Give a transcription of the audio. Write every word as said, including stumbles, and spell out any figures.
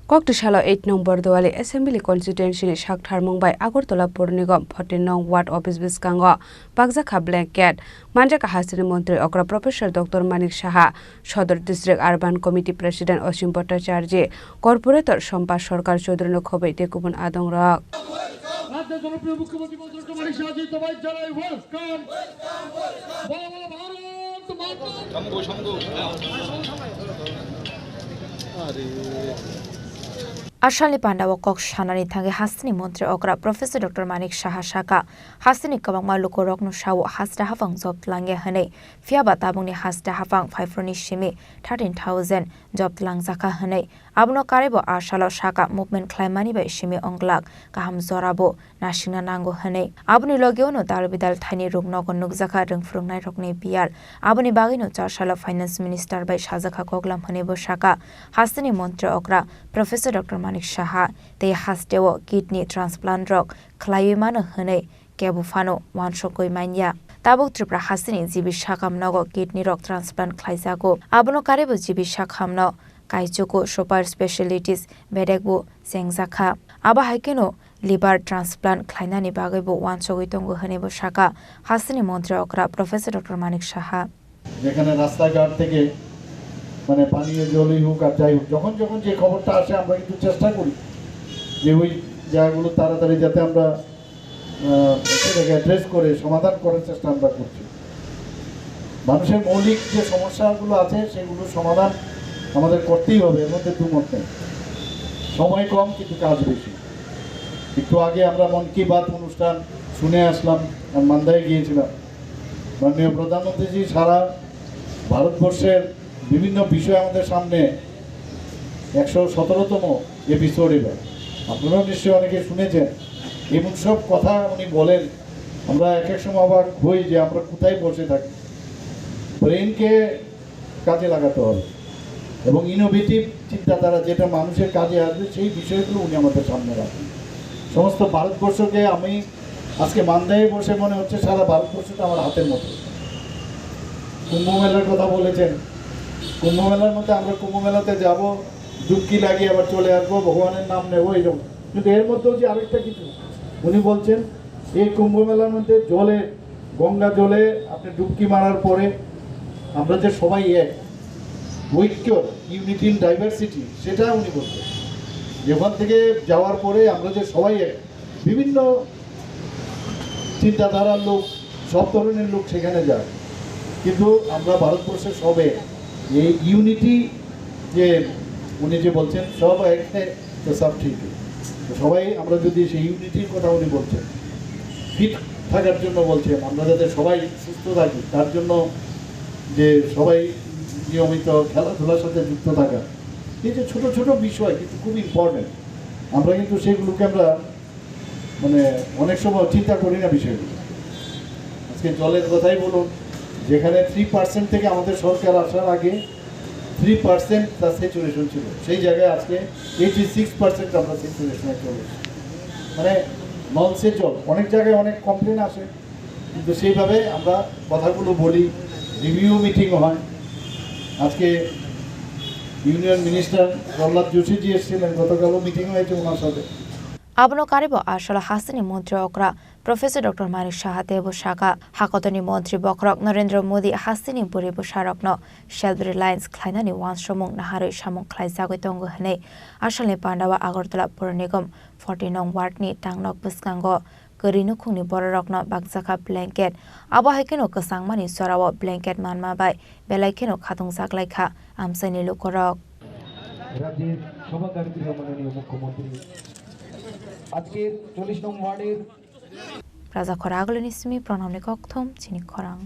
Koktisalo eight nong Borduali Assembly Constituency ni sak tharmung bai Agartala Pur Nigam fourteen nong Ward Office bwskango bakjakha blanket. Manjakha hasteni montri okra Professor Doctor Manik Saha, Sodor District Urban Committee President Osim Bhattacharjee, Corporator Sompa Sarkar Chaudhary no khobwi tei kubun adongrok. রাজ্যের জনপ্রিয় মুখ্যমন্ত্রী মন্ত্রী ডক্টর মানিক সাহা জিন্দাবাদ জানাই, ওয়েলকাম। বলো, বলো, ভারত মাতা। Asalni pandao kok sanani thangwi hasteni montri okra Professor Doctor Manik Saha saka, hasteni kwbangma lukurokno sao hasta haphang job twlangya hwnwi, phiyaba tabukni hasta haphang phaiphuruni simi thirteen thousand job twlangjakha hwnwi. Abono karwibo asalo saka movement khlaimani bai simi wnglak kaham jorabo nasikna nango hwnwi. Aboni logeo no dal bidal thaini ruknogo nukjakha rwngphwrwngnairokni biyar. Aboni bagwino char salo Finance Minister bai sajakha koklam hwnwi bo saka. Hasteni montri okra Professor Doctor Manik Saha tei hasteo kidney transplant rok khlaiwi mano hwnwi kebo phano uansukgwi manya. Tabuk Tripura hasteni G B sakam nogo kidney rok transplant khlaijago. Abono karwibo G B sakamno kaichugo super specialities bedekbo chengjakha. Abo hai kheno liver transplant khlainani bagwibo uansugwi tongo hwnwibo saka hasteni montri okra Professor Doctor Manik Saha. যেখানে রাস্তাঘাট থেকে মানে পানীয় জলই হোক আর যাই হোক, যখন যখন যে খবরটা আসে আমরা কিন্তু চেষ্টা করি যে ওই জায়গাগুলো তাড়াতাড়ি যাতে আমরা, আহ, সেটাকে অ্যাড্রেস করে সমাধান করার চেষ্টা আমরা করছি। মানুষের মৌলিক যে সমস্যাগুলো আছে সেগুলো সমাধান আমাদের করতেই হবে, এর মধ্যে দুমত নেই। সময় কম কিন্তু কাজ বেশি। একটু আগে আমরা মন কি বাত অনুষ্ঠান শুনে আসলাম, আর মান্দায় গিয়েছিলাম। মাননীয় প্রধানমন্ত্রীজি সারা ভারতবর্ষের বিভিন্ন বিষয় আমাদের সামনে একশো সতেরোতম এপিসোড এবার। আপনারাও নিশ্চয়ই অনেকে শুনেছেন, এমন সব কথা উনি বলেন, আমরা এক এক সময় অবাক হই যে আমরা কোথায় বসে থাকি। ব্রেনকে কাজে লাগাতে হবে এবং ইনোভেটিভ চিন্তাধারা যেটা মানুষের কাজে আসবে সেই বিষয়গুলো উনি আমাদের সামনে রাখেন। সমস্ত ভারতবর্ষকে আমি আজকে মান্দায় বসে মনে হচ্ছে সারা ভারতবর্ষটা আমার হাতের মতো। কুম্ভ মেলার কথা বলেছেন, কুম্ভ মেলার মধ্যে আমরা কুম্ভ মেলাতে যাব, ডুবকি লাগিয়ে আবার চলে আসবো, ভগবানের নাম নেবো, এইরকম। কিন্তু এর মধ্যেও যে আরেকটা কিছু উনি বলছেন, এই কুম্ভ মেলার মধ্যে জলে, গঙ্গা জলে আপনি ডুবকি মারার পরে আমরা যে সবাই এক, ঐক্য, ইউনিটি ইন ডাইভার্সিটি, সেটা উনি বলছেন। যে ওখান থেকে যাওয়ার পরে আমরা যে সবাই এক, বিভিন্ন চিন্তাধারার লোক, সব ধরনের লোক সেখানে যায়, কিন্তু আমরা ভারতবর্ষে সবে এই ইউনিটি যে উনি যে বলছেন সব এক, তো সব ঠিক। তো সবাই আমরা যদি সেই ইউনিটির কথা উনি বলছেন, ফিট থাকার জন্য বলছেন, আমরা যাতে সবাই সুস্থ থাকি তার জন্য, যে সবাই নিয়মিত খেলাধুলার সাথে যুক্ত থাকা, এই যে ছোট ছোট বিষয় কিন্তু খুব ইম্পর্টেন্ট। আমরা কিন্তু সেগুলোকে আমরা মানে অনেক সময় চিন্তা করি না বিষয়গুলো। আজকে জলের কথাই বলুন, যেখানে থ্রি পার্সেন্ট থেকে আমাদের সরকার আসার আগে থ্রি পার্সেন্ট তার স্যাচুরেশন ছিল, সেই জায়গায় আজকে এইটি সিক্স পার্সেন্ট আমরা স্যাচুরেশনে চলে এসেছি। মানে নলসের জল, অনেক জায়গায় অনেক কমপ্লেন আসে, কিন্তু সেইভাবে আমরা কথাগুলো বলি, রিভিউ মিটিং হয়। আজকে ইউনিয়ন মিনিস্টার প্রহ্লাদ যোশীজি এসেছিলেন, গতকালও মিটিং হয়েছে ওনার সাথে। Abono karwibo asalo hasteni montri okra Professor Doctor Manik Saha teibo saka, hakotorni montri bokhorok Narendra Modi hasteni bwrwi bwsarokno self reliance khlainani uansukmung naharwi samung khlaijagwi tongo hwnwi asalni pandao Agartala Pur Nigam forty nong ward ni tangnok bwskango kwrwi nukhungni bororokno bakjakha blanket. Abo hai kheno kwchangmani jorao blanket manma bai belai kheno khatungjak laikha amchaini lukurok. রাজ্যের সভাকারী গৃহ মাননীয় মুখ্যমন্ত্রী আজকের চল্লিশ নং ওয়ার্ডের Raja Khoragulini simi Pranamni kokthum chini khorang.